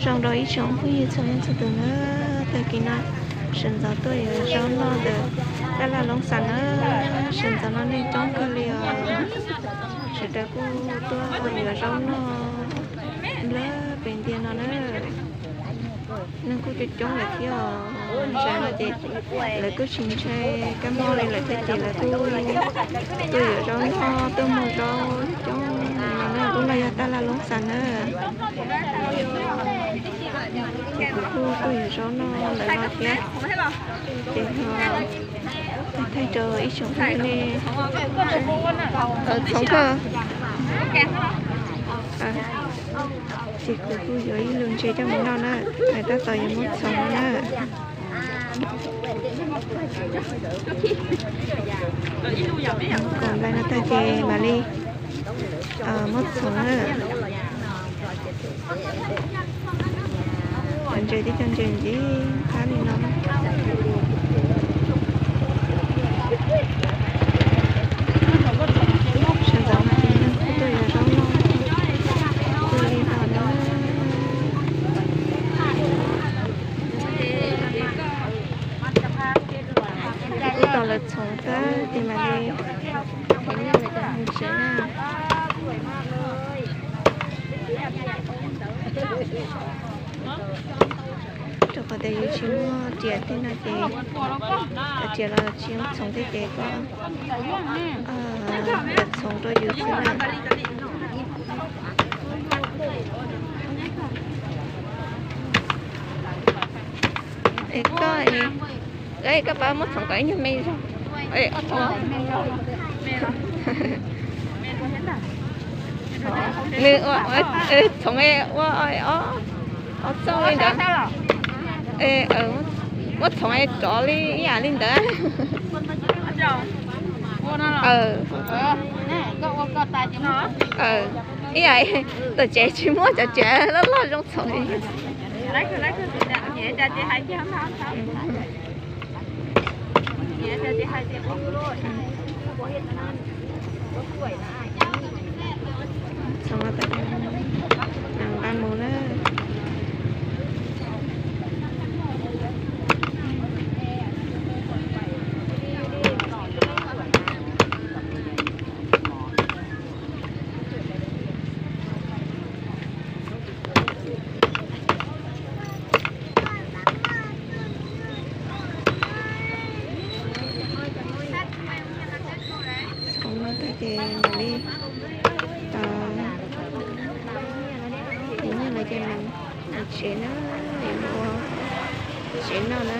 Zoo rau ib tsoom phooj ywg txhua leej txhua tus na, tag kis no sawv ntxov tuaj yuav zaub noj ntawm tab laj Loob Xas na. Sawv ntxov no neeg coob kawg li os. Sawv daws kuj tuaj yuav zaub noj nplawg pem ntiag no na. Neeg kuj coob coob lawm thiab os. Zaum no ces lawv kuj tsis ntshai kab mob li lawm thiab ces lawv kuj tuaj yuav zaub noj tuaj muag zaub coob no na. Lub no yog tab laj Loob Xas na. Ces kuv kuj tuaj yuav zaub noj ntawm no thiab. Ces ho thaij rau ib tsoom phooj ywg nej. Txhoov koj. Ces kuv kuj yuav ib lub ntses coj mus noj na. Lawv tab tom yuav muab txhoov no na. Kom nplai no tag ces mam li muab txhoov na. Cov ntses tib co ntses ntxiv qab li no. Sawv ntxov no ces neeg kuj tuaj yuav zaub noj kawg li no na. Ces kuj tos lawv txhoov tag ces mam li mus tsev na. Rau qhov tias yus tsis muaj riam tej no ces cov riam los tsis zoo txhoov thiab ces kom lawv txhoov rau yus xwb na. Es koj, koj pab muab txhoov kom ib nyuag me zog. Nws txhoov ua ob txooj li ntawd. Muab txhoov rov li ib yam li ntawd. Ib yam, tom tsev tsis muaj cov riam loj loj zoo txhoov li. Txhoov los tas, nqa mus na. Txhoov no tag ces mam li, ces nyiaj lawm ces mam mus tsev na, yuav mus ua tsev noj na.